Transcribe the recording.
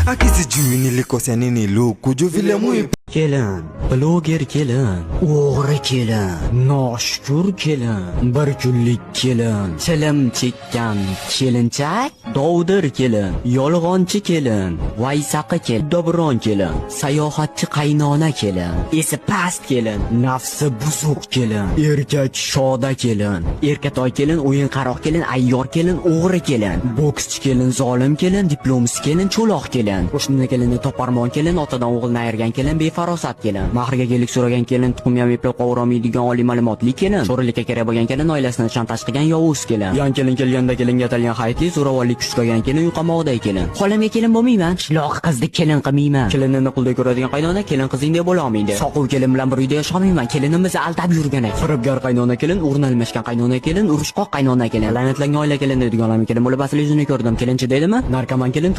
Aki sijui nilikosea nini luku juu vile mui Kelin, bloger kelin, o'g'ri kelin, noshukur kelin, bir kunlik kelin, chilim chekkan kelinchak, dovdir kelin, yolg'onchi kelin, vaysaqi kelin, dobron kelin, sayohatchi qaynona kelin, esi past kelin, nafsi buzuq kelin, erkak shoda kelin, erkatoy kelin, o'yinqaroq kelin, ayyor kelin, o'g'ri kelin, bokschi kelin, zolim kelin, diplomsiz kelin, cho'loq kelin, qo'shni kelinni toparmon kelin, otadan o'g'ilni ayirgan kelin, befarosat kelin, mahrga gelik so'ragan kelin, tuxum ham eplab qovurolmaydigan oliy ma'lumotli kelin, sho'rlikka kerak bo'lgan kelin, oilasini shantaj qilgan yovuz kelin, yon kelin kelganda kelinga atalgan hayitli zo'ravonlik kuchkagan kelin, uy kelin. Xolamga kelin bo'lmayman, qishloq qizni kelin qilmayman. Kelinini quldek ko'radigan qaynona kelin qizingdek bo'la olmaydi. Soquv kelin bilan bir uyda yasholmayman, kelinimizni aldab yurgan ekan. Firibgar qaynona kelin, o'rni almashgan qaynona kelin, urushqoq qaynona kelin, la'natlangan oila kelin deydigan kelin bo'lib asl yuzini ko'rdim. Kelinchi deydimi? Narkoman kelin.